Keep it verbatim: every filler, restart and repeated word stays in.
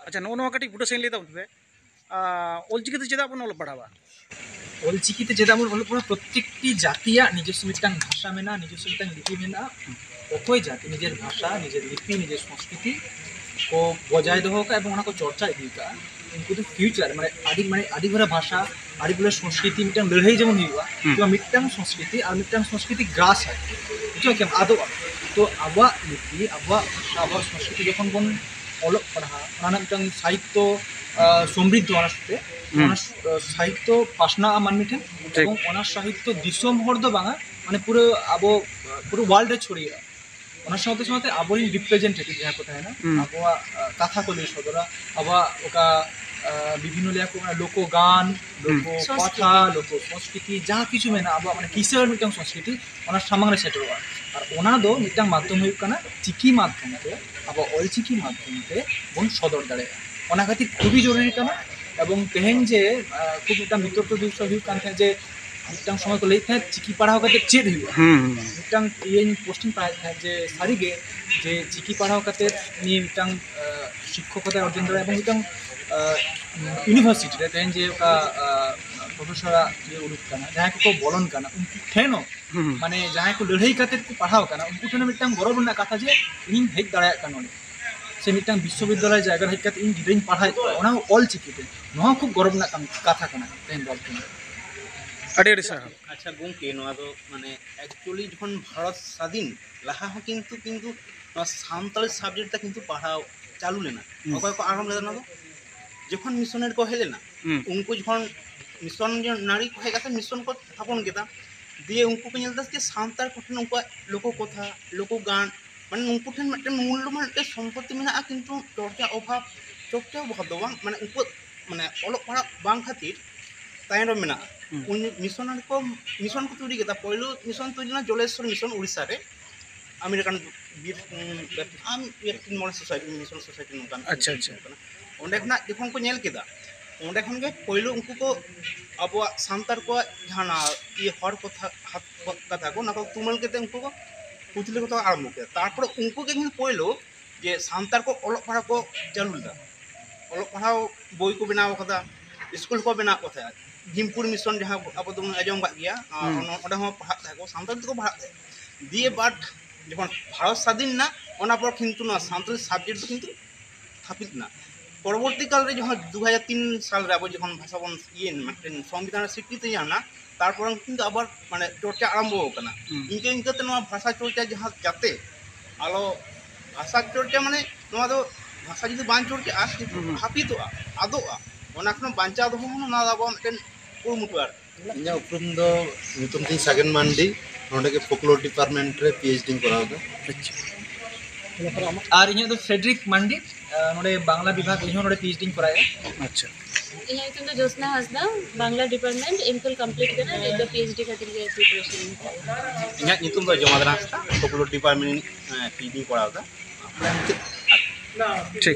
ᱟᱪᱪᱷᱟ, ᱱᱚᱜᱼᱚ ᱱᱚᱣᱟ ᱠᱟᱹᱴᱤᱡ ᱵᱩᱴᱟᱹ ᱥᱟᱺᱦᱤᱡ ᱞᱟᱹᱭ ᱛᱟᱵᱚᱱ ᱯᱮ᱾ ᱟᱸ, ᱚᱞᱪᱤᱠᱤ ᱛᱮ ᱪᱮᱫᱟᱜ ᱵᱚᱱ ᱚᱞᱚᱜ ᱯᱟᱲᱦᱟᱣᱟ? ᱚᱞᱪᱤᱠᱤ ᱛᱮ ᱪᱮᱫᱟᱜ ᱵᱚᱱ ᱚᱞᱚᱜ ᱯᱟᱲᱦᱟᱣᱟ? ᱯᱨᱚᱛᱮᱠᱴᱤ ᱡᱟᱹᱛᱤᱭᱟᱜ ᱱᱤᱡᱚᱥᱥᱚ ᱢᱤᱫᱴᱟᱝ ᱵᱷᱟᱥᱟ ᱢᱮᱱᱟᱜᱼᱟ, ᱱᱤᱡᱚᱥᱥᱚ ᱢᱤᱫᱴᱟᱝ ᱞᱤᱯᱤ ᱢᱮᱱᱟᱜᱼᱟ᱾ ᱚᱠᱚᱭ ᱡᱟᱹᱛᱤ ᱱᱤᱡᱮᱨ ᱵᱷᱟᱥᱟ, ᱱᱤᱡᱮᱨ ᱞᱤᱯᱤ, ᱱᱤᱡᱮᱨ ᱥᱚᱝᱥᱠᱨᱤᱛᱤ ᱠᱚ ᱵᱚᱡᱟᱭ ᱫᱚᱦᱚ ᱠᱟᱜᱼᱟ ᱮᱵᱚᱝ ᱚᱱᱟ ᱠᱚ ᱪᱚᱨᱪᱟ ᱤᱫᱤ ᱠᱟᱜᱼᱟ, ᱩᱱᱠᱩ ᱫᱚ ᱯᱷᱤᱭᱩᱪᱟᱨ, ᱢᱟᱱᱮ ᱟᱹᱰᱤ, ᱢᱟᱱᱮ ᱟᱹᱰᱤ ᱵᱷᱚᱨᱟ ᱵᱷᱟᱥᱟ, ᱟᱹᱰᱤ ᱵᱷᱚᱨᱟ ᱥᱚᱝᱥᱠᱨᱤᱛᱤ ᱢᱤᱫᱴᱟᱝ ᱞᱟᱹᱲᱦᱟᱹᱭ ᱡᱮᱢᱚᱱ ᱦᱩᱭᱩᱜᱼᱟ, ᱦᱩᱸ᱾ ᱛᱚ ᱢᱤᱫᱴᱟᱝ ᱥᱚᱝᱥᱠᱨᱤᱛᱤ ᱟᱨ ᱢᱤᱫᱴᱟᱝ ᱥᱚᱝᱥᱠᱨᱤᱛᱤ ᱜᱨᱟᱥ ᱟᱭ, ᱵᱩᱡᱷᱟᱹᱣ ᱠᱮᱫᱟᱢ, ᱟᱫᱚᱜᱼᱟ᱾ ᱛᱚ ᱟᱵᱚᱣᱟᱜ ᱞᱤᱯᱤ, ᱟᱵᱚᱣᱟᱜ ᱵᱷᱟᱥᱟ, ᱟᱵᱚᱣᱟᱜ ᱥᱚᱝᱥᱠᱨᱤᱛᱤ ᱡᱚᱠᱷᱚᱱ ᱵᱚᱱ ᱚᱞᱚᱜ ᱯᱟᱲᱦᱟᱜ, ᱚᱱᱟ ᱨᱮᱱᱟᱜ ᱢᱤᱫᱴᱟᱝ ᱥᱟᱦᱤᱛᱛᱚ, ᱟᱸ, ᱥᱚᱢᱨᱤᱫᱷᱚ ᱚᱱᱟ ᱥᱟᱶᱛᱮ, ᱦᱩᱸ᱾ ᱚᱱᱟ ᱥ-, ᱟᱸ, ᱥᱟᱦᱤᱛᱛᱚ ᱯᱟᱥᱱᱟᱜᱼᱟ ᱢᱟᱹᱱᱢᱤ ᱴᱷᱮᱱ, ᱴᱷᱤᱠ᱾ ᱮᱵᱚᱝ ᱚᱱᱟ ᱥᱟᱦᱤᱛᱛᱚ ᱫᱤᱥᱚᱢ ᱦᱚᱲ ᱫᱚ ᱵᱟᱝᱟ, ᱢᱟᱱᱮ ᱯᱩᱨᱟᱹ ᱟᱵᱚ, ᱯᱩᱨᱟᱹ ᱣᱟᱨᱞᱰ ᱨᱮ ᱪᱷᱚᱲᱤᱭᱟᱹᱜᱼᱟ᱾ ᱚᱱᱟ ᱥᱟᱶᱛᱮ ᱥᱟᱶᱛᱮ ᱟᱵᱚᱨᱮᱱ ᱨᱤᱯᱨᱮᱡᱮᱱᱴᱮᱴᱤᱵᱷ ᱡᱟᱦᱟᱸ ᱠᱚ ᱛᱟᱦᱮᱱᱟ, ᱦᱩᱸ᱾ ᱟᱵᱚᱣᱟᱜ, ᱟᱸ, ᱠᱟᱛᱷᱟ ᱠᱚ ᱞᱟᱹᱭ ᱥᱚᱫᱚᱨᱟ, ᱟᱵᱚᱣᱟᱜ ᱚᱠᱟ, ᱟᱸ, ᱵᱤᱵᱷᱤᱱᱱᱚ ᱞᱟᱹᱭᱟ ᱠᱚ ᱚᱱᱟ ᱞᱳᱠᱚ ᱜᱟᱱ, ᱦᱩᱸ᱾ ᱞᱳᱠᱚ ᱥᱚᱝᱥᱠᱨᱤᱛᱤ᱾ ᱠᱟᱛᱷᱟ, ᱞᱳᱠᱚ ᱥᱚᱝᱥᱠᱨᱤᱛᱤ, ᱡᱟᱦᱟᱸ ᱠᱤᱪᱷᱩ ᱢᱮᱱᱟᱜᱼᱟ ᱟᱵᱚᱣᱟᱜ ᱢᱟᱱᱮ ᱠᱤᱥᱟᱹᱬ ᱢᱤᱫᱴᱟᱝ ᱥᱚᱝᱥᱠᱨᱤᱛᱤ, ᱚᱱᱟ ᱥᱟᱢᱟᱝ ᱨᱮ ᱥᱮᱴᱮᱨᱚᱜᱼᱟ᱾ ᱟᱨ ᱚᱱᱟ ᱫᱚ ᱢᱤᱫᱴᱟᱝ ᱢᱟᱫᱽᱫᱷᱚᱢ ᱦᱩᱭᱩᱜ ᱠᱟᱱᱟ ᱪᱤᱠᱤ ᱢᱟᱫᱽᱫᱷᱚᱢ ᱛᱮ, ᱟᱵᱚ ᱚᱞᱪᱤᱠᱤ ᱢᱟᱫᱽᱫᱷᱚᱢ ᱛᱮ ᱵᱚᱱ ᱥᱚᱫᱚᱨ ᱫᱟᱲᱮᱭᱟᱜᱼᱟ᱾ ᱚᱱᱟ ᱠᱷᱟᱹᱛᱤᱨ ᱠᱷᱩᱵᱤ ᱡᱚᱨᱩᱨᱤ ᱠᱟᱱᱟ᱾ ᱮᱵᱚᱝ ᱛᱮᱦᱮᱧ ᱡᱮ, ᱟᱸ, ᱠᱷᱩᱵ ᱢᱤᱫᱴᱟᱝ ᱵᱤᱛᱚᱨᱠᱚ ᱵᱤᱥᱚᱭ ᱦᱩᱭᱩᱜ ᱠᱟᱱ ᱛᱟᱦᱮᱸᱫ ᱡᱮ ᱢᱤᱫᱴᱟᱝ ᱥᱚᱢᱚᱭ ᱠᱚ ᱞᱟᱹᱭᱮᱫ ᱛᱟᱦᱮᱸᱫ ᱪᱤᱠᱤ ᱯᱟᱲᱦᱟᱣ ᱠᱟᱛᱮ ᱪᱮᱫ ᱦᱩᱭᱩᱜᱼᱟ? ᱦᱩᱸ, ᱦᱩᱸ᱾ ᱢᱤᱫᱴᱟᱝ ᱤᱭᱟᱹᱧ ᱯᱳᱥᱴᱤᱝ ᱯᱟᱲᱦᱟᱣᱮᱫ ᱛᱟᱦᱮᱸᱫ ᱡᱮ ᱥᱟᱹᱨᱤᱜᱮ ᱡᱮ ᱪᱤᱠᱤ ᱯᱟᱲᱦᱟᱣ ᱠᱟᱛᱮ ᱱᱤᱭᱟᱹ ᱢᱤᱫᱴᱟᱝ, ᱟᱸ, ᱥᱤᱠᱠᱷᱚᱠᱚᱛᱟᱭ ᱚᱨᱡᱚᱱ ᱫᱟᱲᱮᱭᱟᱜᱼᱟ ᱮᱵᱚᱝ ᱢᱤᱫᱴᱟᱝ, ᱟᱸ, ᱤᱭᱩᱱᱤᱵᱷᱟᱨᱥᱤᱴᱤ ᱨᱮ ᱛᱮᱦᱮᱧ ᱡᱮ ᱚᱠᱟ, ᱟᱸ, ᱯᱨᱚᱯᱷᱮᱥᱚᱨᱟᱜ ᱤᱭᱟᱹ ᱩᱰᱩᱠ ᱠᱟᱱᱟ, ᱡᱟᱦᱟᱸᱭ ᱠᱚᱠᱚ ᱵᱚᱞᱚᱱ ᱠᱟᱱᱟ ᱩᱱᱠᱩ ᱴᱷᱮᱱ ᱦᱚᱸ, ᱦᱩᱸ᱾ ᱢᱟᱱᱮ ᱡᱟᱦᱟᱸᱭ ᱠᱚ ᱞᱟᱹᱲᱦᱟᱹᱭ ᱠᱟᱛᱮ ᱠᱚ ᱯᱟᱲᱦᱟᱣ ᱠᱟᱱᱟ ᱩᱱᱠᱩ ᱴᱷᱮᱱ ᱦᱚᱸ ᱢᱤᱫᱴᱟᱝ ᱜᱚᱨᱚᱵᱽ ᱨᱮᱱᱟᱜ ᱠᱟᱛᱷᱟ ᱡᱮ ᱤᱧ ᱦᱮᱡ ᱫᱟᱲᱮᱭᱟᱜ ᱠᱟᱱᱟ ᱱᱚᱰᱮ, ᱥᱮ ᱢᱤᱫᱴᱟᱝ ᱵᱤᱥᱥᱚᱵᱤᱫᱽᱫᱟᱞᱚᱭ ᱡᱟᱭᱜᱟ ᱨᱮ ᱦᱮᱡ ᱠᱟᱛᱮ ᱤᱧ ᱜᱤᱫᱽᱨᱟᱹᱧ ᱯᱟᱲᱦᱟᱣᱮᱫ ᱠᱚᱣᱟ, ᱚᱱᱟ ᱦᱚᱸ ᱚᱞ ᱪᱤᱠᱤᱛᱮ᱾ ᱱᱚᱣᱟ ᱦᱚᱸ ᱠᱷᱩᱵ ᱜᱚᱨᱚᱵᱽ ᱨᱮᱱᱟᱜ ᱠᱟᱱ-, ᱠᱟᱛᱷᱟ ᱠᱟᱱᱟ ᱛᱮᱦᱮᱧ ᱫᱚ ᱟᱨᱠᱤ᱾ ᱟᱹᱰᱤ ᱟᱹᱰᱤ ᱥᱟᱨᱦᱟᱣ᱾ ᱟᱪᱪᱷᱟ ᱜᱚᱢᱠᱮ, ᱱᱚᱣᱟ ᱫᱚ ᱢᱟᱱᱮ ᱮᱠᱪᱩᱭᱮᱞᱤ ᱡᱚᱠᱷᱚᱱ ᱵᱷᱟᱨᱚᱛ ᱥᱟᱫᱷᱤᱱ ᱞᱟᱦᱟ ᱦᱚᱸ ᱠᱤᱱᱛᱩ, ᱠᱤᱱᱛᱩ ᱱᱚᱣᱟ ᱥᱟᱱᱛᱟᱲᱤ ᱥᱟᱵᱡᱮᱠᱴ ᱛᱮ ᱠᱤᱱᱛᱩ ᱯᱟᱲᱦᱟᱣ ᱪᱟᱹᱞᱩ ᱞᱮᱱᱟ᱾ ᱦᱩᱸ᱾ ᱚᱠᱚᱭ ᱠᱚ ᱟᱨᱟᱢᱵᱷ ᱞᱮᱫᱟ ᱱᱚᱣᱟ ᱫᱚ? ᱡᱚᱠᱷᱚᱱ ᱢᱤᱥᱚᱱᱟᱨᱤ ᱠᱚ ᱦᱮᱡ ᱞᱮᱱᱟ, ᱦᱩᱸ᱾ ᱩᱱᱠᱩ ᱡᱚᱠᱷᱚᱱ ᱢᱤᱥᱚᱱᱟᱨᱤ ᱠᱚ ᱦᱮᱡ ᱠᱟᱛᱮ ᱢᱤᱥᱚᱱ ᱠᱚ ᱛᱷᱟᱯᱚᱱ ᱠᱮᱫᱟ, ᱫᱤᱭᱮ ᱩᱱᱠᱩ ᱠᱚ ᱧᱮᱞ ᱮᱫᱟ ᱡᱮ ᱥᱟᱱᱛᱟᱲ ᱠᱚᱴᱷᱮᱱ ᱩᱱᱠᱩᱣᱟᱜ ᱞᱳᱠᱚ ᱠᱚᱛᱷᱟ, ᱞᱳᱠᱚ ᱜᱟᱱ, ᱢᱟᱱᱮ ᱩᱱᱠᱩ ᱴᱷᱮᱱ ᱢᱤᱫᱴᱮᱱ ᱢᱩᱞᱞᱚᱵᱟᱱ ᱢᱤᱫᱴᱮᱱ ᱥᱚᱢᱯᱚᱛᱛᱤ ᱢᱮᱱᱟᱜᱼᱟ, ᱠᱤᱱᱛᱩ ᱪᱚᱨᱪᱟ ᱚᱵᱷᱟᱵᱽ, ᱪᱚᱨᱪᱟ ᱚᱵᱷᱟᱵᱽ ᱫᱚ ᱵᱟᱝ, ᱢᱟᱱᱮ ᱩᱱᱠᱩᱣᱟᱜ ᱢᱟᱱᱮ ᱚᱞᱚᱜ ᱯᱟᱲᱦᱟᱜ ᱵᱟᱝ ᱠᱷᱟᱹᱛᱤᱨ ᱛᱟᱭᱚᱢ ᱨᱮ ᱢᱮᱱᱟᱜᱼᱟ᱾ ᱦᱩᱸ᱾ ᱩᱱ ᱢᱤᱥᱚᱱᱟᱨᱤ ᱠᱚ, ᱢᱤᱥᱚᱱ ᱠᱚ ᱛᱩᱭᱨᱤ ᱠᱮᱫᱟ, ᱯᱳᱭᱞᱳ ᱢᱤᱥᱚᱱ ᱛᱩᱭᱨᱤ ᱞᱮᱱᱟ ᱡᱚᱞᱮᱥᱣᱚᱨ ᱢᱤᱥᱚᱱ ᱩᱲᱤᱥᱥᱟ ᱨᱮ, ᱟᱢᱮᱨᱤᱠᱟᱱ ᱵᱤᱨ, ᱩᱸ, ᱵᱮᱯ-, ᱟᱢ, ᱤᱭᱟᱹ, ᱢᱚᱬᱮ ᱥᱳᱥᱟᱭᱴᱤ, ᱢᱤᱥᱚᱱ ᱥᱳᱥᱟᱭᱴᱤ ᱱᱚᱝᱠᱟᱱ ᱟᱪᱪᱷᱟ, ᱟᱪᱪᱷᱟ᱾ ᱠᱟᱱᱟ᱾ ᱚᱸᱰᱮ ᱠᱷᱚᱱᱟᱜ ᱡᱚᱠᱷᱚᱱ ᱠᱚ ᱧᱮᱞ ᱠᱮᱫᱟ, ᱚᱸᱰᱮ ᱠᱷᱚᱱ ᱜᱮ ᱯᱳᱭᱞᱳ ᱩᱱᱠᱩ ᱠᱚ ᱟᱵᱚᱣᱟᱜ ᱥᱟᱱᱛᱟᱲ ᱠᱚᱣᱟᱜ ᱡᱟᱦᱟᱸ ᱱᱟ-, ᱤᱭᱟᱹ ᱦᱚᱲ ᱠᱚᱛᱷᱟ, ᱦᱟᱛ-, ᱠᱟᱛᱷᱟ ᱠᱚ, ᱚᱱᱟ ᱠᱚ ᱛᱩᱢᱟᱹᱞ ᱠᱟᱛᱮ ᱩᱱᱠᱩ ᱠᱚ ᱯᱩᱛᱷᱤ ᱞᱮᱠᱷᱟ ᱠᱚ ᱟᱨᱟᱢᱵᱷᱚ ᱠᱮᱫᱟ᱾ ᱛᱟᱨᱯᱚᱨᱮ ᱩᱱᱠᱩ ᱜᱮ ᱠᱤᱱᱛᱩ ᱯᱳᱭᱞᱳ ᱡᱮ ᱥᱟᱱᱛᱟᱲ ᱠᱚ ᱚᱞᱚᱜ ᱯᱟᱲᱦᱟᱜ ᱠᱚ ᱪᱟᱹᱞᱩ ᱞᱮᱫᱟ᱾ ᱚᱞᱚᱜ ᱯᱟᱲᱦᱟᱣ ᱵᱳᱭ ᱠᱚ ᱵᱮᱱᱟᱣ ᱠᱟᱫᱟ, ᱥᱠᱩᱞ ᱠᱚ ᱵᱮᱱᱟᱣ ᱠᱚ ᱛᱟᱦᱮᱸᱫ᱾ ᱵᱷᱤᱢᱯᱩᱨ ᱢᱤᱥᱚᱱ ᱡᱟᱦᱟᱸ ᱟᱵᱚ ᱫᱚᱵᱚᱱ ᱟᱸᱡᱚᱢ ᱠᱟᱜ ᱜᱮᱭᱟ, ᱟᱨ ᱦᱩᱸ᱾ ᱚᱱᱟ-, ᱚᱸᱰᱮ ᱦᱚᱸ ᱯᱟᱲᱦᱟᱜ ᱛᱟᱦᱮᱸᱫ ᱠᱚ, ᱥᱟᱱᱛᱟᱲᱤ ᱛᱮᱠᱚ ᱯᱟᱲᱦᱟᱜ ᱛᱟᱦᱮᱸᱫ᱾ ᱫᱤᱭᱮ ᱵᱟᱴ ᱡᱚᱠᱷᱚᱱ ᱵᱷᱟᱨᱚᱛ ᱥᱟᱫᱷᱤᱱ ᱮᱱᱟ, ᱚᱱᱟ ᱯᱚᱨ ᱠᱤᱱᱛᱩ ᱱᱚᱣᱟ ᱥᱟᱱᱛᱟᱲᱤ ᱥᱟᱵᱡᱮᱠᱴ ᱫᱚ ᱠᱤᱱᱛᱩ ᱦᱟᱹᱯᱤᱫ ᱮᱱᱟ᱾ ᱯᱚᱨᱚᱵᱚᱨᱛᱤ ᱠᱟᱞ ᱨᱮ ᱡᱚᱠᱷᱚᱱ ᱫᱩ ᱦᱟᱡᱟᱨ ᱛᱤᱱ ᱥᱟᱞ ᱨᱮ ᱟᱵᱚ ᱡᱚᱠᱷᱚᱱ ᱵᱷᱟᱥᱟ ᱵᱚᱱ ᱤᱭᱟᱹ ᱢᱤᱫᱴᱮᱱ ᱥᱚᱝᱵᱤᱫᱷᱟᱱ ᱨᱮ ᱥᱤᱠᱨᱤᱛᱤ ᱧᱟᱢ ᱮᱱᱟ, ᱛᱟᱨᱯᱚᱨ ᱠᱤᱱᱛᱩ ᱟᱵᱟᱨ ᱢᱟᱱᱮ ᱪᱚᱨᱪᱟ ᱟᱨᱟᱢᱵᱷᱚ ᱟᱠᱟᱱᱟ᱾ ᱦᱩᱸ᱾ ᱤᱱᱠᱟᱹ ᱤᱱᱠᱟᱹᱛᱮ ᱱᱚᱣᱟ ᱵᱷᱟᱥᱟ ᱪᱚᱨᱪᱟ ᱡᱟᱦᱟᱸ ᱡᱟᱛᱮ ᱟᱞᱚ, ᱵᱷᱟᱥᱟ ᱪᱚᱨᱪᱟ ᱢᱟᱱᱮ ᱱᱚᱣᱟ ᱫᱚ ᱵᱷᱟᱥᱟ ᱡᱩᱫᱤ ᱵᱟᱝ ᱪᱚᱨᱪᱟᱜᱼᱟ, ᱠᱤᱱᱛᱩ ᱦᱩᱸ, ᱦᱩᱸ᱾ ᱦᱟᱹᱯᱤᱫᱚᱜᱼᱟ, ᱟᱫᱚᱜᱼᱟ, ᱚᱱᱟ ᱠᱷᱚᱱ ᱵᱟᱧᱪᱟᱣ ᱫᱚᱦᱚ ᱦᱚᱸ ᱱᱚᱣᱟ ᱫᱚ ᱟᱵᱚᱣᱟᱜ ᱢᱤᱫᱴᱮᱱ ᱠᱩᱨᱩᱢᱩᱴᱩ ᱟᱨᱠᱤ᱾ ᱤᱧᱟᱹᱜ ᱩᱯᱨᱩᱢ ᱫᱚ, ᱧᱩᱛᱩᱢ ᱛᱤᱧ ᱥᱟᱜᱮᱱ ᱢᱟᱱᱰᱤ, ᱱᱚᱰᱮ ᱜᱮ ᱯᱷᱳᱠᱞᱳᱨ ᱰᱤᱯᱟᱨᱴᱢᱮᱱᱴ ᱨᱮ ᱯᱤ ᱮᱭᱤᱪ ᱰᱤᱧ ᱠᱚᱨᱟᱣ ᱮᱫᱟ᱾ ᱟᱪᱪᱷᱟ᱾ ᱟᱨ ᱤᱧᱟᱹᱜ ᱫᱚ ᱯᱷᱨᱮᱰᱨᱤᱠ ᱢᱟᱱᱰᱤ, ᱟᱨ ᱱᱚᱰᱮ ᱵᱟᱝᱞᱟ ᱵᱤᱵᱷᱟᱜᱽ, ᱤᱧ ᱦᱚᱸ ᱱᱚᱰᱮ ᱯᱤ ᱮᱭᱤᱪ ᱰᱤᱧ ᱠᱚᱨᱟᱣᱮᱫᱼᱟ᱾ ᱟᱪᱪᱷᱟ᱾ ᱤᱧᱟᱹᱜ ᱧᱩᱛᱩᱢ ᱫᱚ ᱡᱳᱥᱱᱟ ᱦᱟᱸᱥᱫᱟ, ᱵᱟᱝᱞᱟ ᱰᱤᱯᱟᱨᱴᱢᱮᱱᱴ, ᱮᱢ ᱯᱷᱤᱞ ᱠᱚᱢᱯᱞᱤᱴ ᱠᱟᱱᱟ, ᱱᱤᱛ ᱫᱚ ᱯᱤ ᱮᱭᱤᱪ ᱰᱤ ᱠᱷᱟᱹᱛᱤᱨ ᱜᱮ ᱯᱨᱤᱯᱟᱨᱮᱥᱚᱱ ᱤᱧ ᱦᱟᱛᱟᱣ ᱮᱫᱟ᱾ ᱤᱧᱟᱹᱜ ᱧᱩᱛᱩᱢ ᱫᱚ ᱡᱚᱢᱟᱫ ᱨᱟᱥᱛᱟ, ᱯᱷᱳᱠᱞᱳᱨ ᱰᱤᱯᱟᱨᱴᱢᱮᱱᱴ ᱯᱤ ᱮᱭᱤᱪ ᱰᱤᱧ ᱠᱚᱨᱟᱣ ᱮᱫᱟ᱾ ᱴᱷᱤᱠ᱾